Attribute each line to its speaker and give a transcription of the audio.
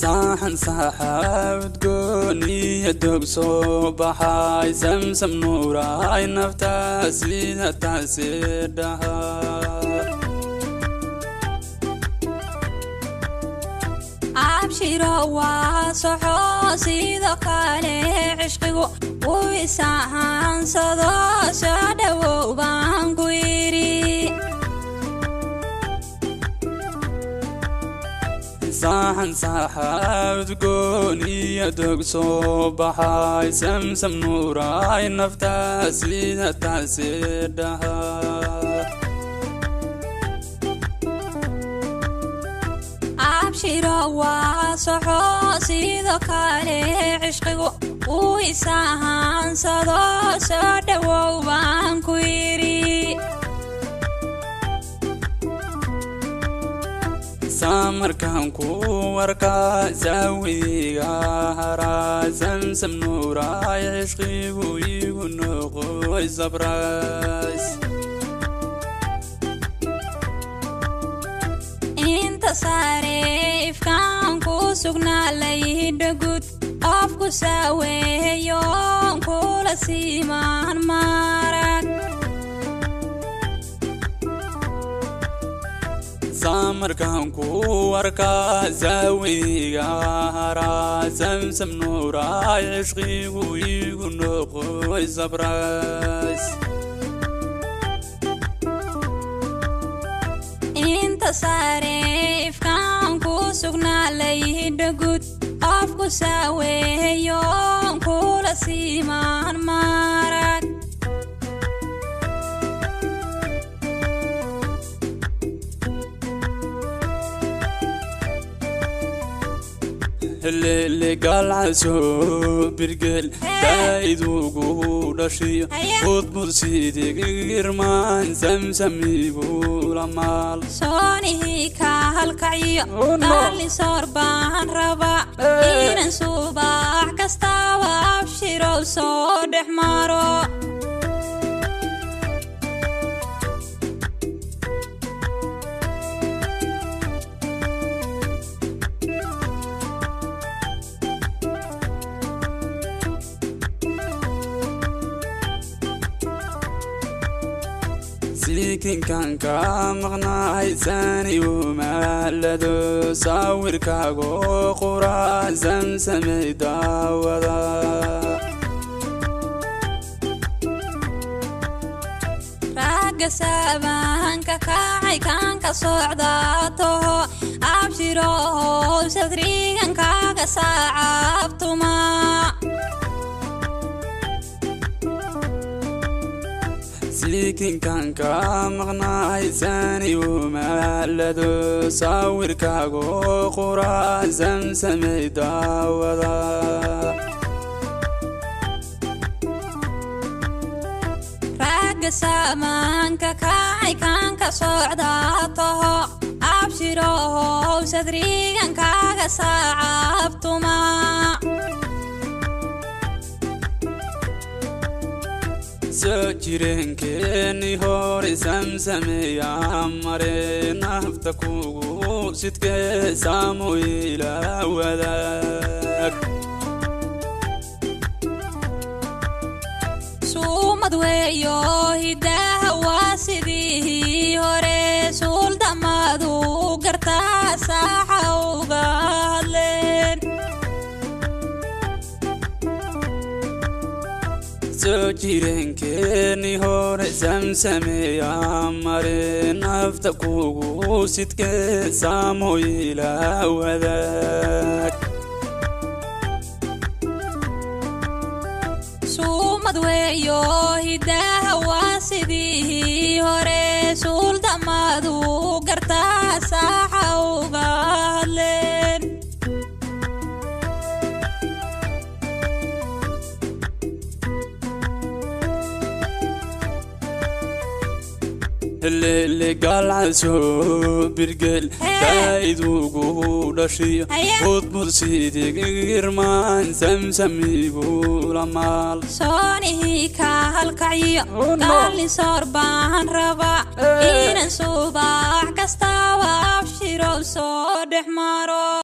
Speaker 1: Saxan saxa udgoon iyo doog soo baxay, Samsam nuuray nafta sida taasi dhaha.
Speaker 2: Abshiro waa soxo, sidoo kale cishqigu wuu isahansado, soo dhowow baan ku yidhi.
Speaker 1: Saxan saxa udgoon iyo doog soo baxay, Samsam nuuray nafta sida taasi dhaha.
Speaker 2: Abshiro waa soxo, sidoo kale cishqigu wuu isahansado, soo dhowow baan ku yidhi.
Speaker 1: Samarkaan ku warkaa saawiga haraa, Samsam nuuray cishqigu igu noqoy sabrays.
Speaker 2: Inta saare ifkaan ku sugnaa laydha guud, qofku saaweeyo kula siimaan maarag.
Speaker 1: Samarkaan ku warkaa saawiga haraa, Samsam nuuray cishqigu igu noqoy sabrays.
Speaker 2: Inta saare ifkaan ku sugnaa laydha guud, qofku saaweeyo kula siimaan maarag.
Speaker 1: Lelegaalcaso birgel daa'idugu dhashiyo udbud sidigirmaan Samsamigu lamaal.
Speaker 2: Soonihii ka halkacyo qalli soor baan rabaa inan subax kastaba abshirow soo dhex maro.
Speaker 1: Siikinkan ka maqnaay sani umaalado, sawirkaago qura Samsamay daawada.
Speaker 2: Ragga saabanka kacay kaanka socda toho, abshirow sadrigan kaaga saacabtuma.
Speaker 1: Siikinkan ka maqnaay sani umaalado, sawirkaago qura Samsamay daawada.
Speaker 2: Ragga saamanka kacay kaanka socda toho, abshirow sadrigan kaaga saacabtuma.
Speaker 1: Soo jireenkeeni hore Samsameeya mare, nafta kugu sidkee saamo ila wadaag.
Speaker 2: Suumad weeyo hidaha waa sidii hore, suuldamadu gartaa saaxa uga hadleen.
Speaker 1: Soo jireenkeeni hore Samsameeya mare, nafta kugu sidkee saamo ila wadaag.
Speaker 2: Suumad weeyo hidaha waa sidii hore, suuldamadu gartaa saaxa uga hadleen.
Speaker 1: Lelegaalcaso birgel daa'idugu dhashiyo udbud sidigirmaan Samsamigu lamaal.
Speaker 2: Soonihii ka halkacyo qalli soor baan rabaa inan subax kastaba abshirow soo dhex maro.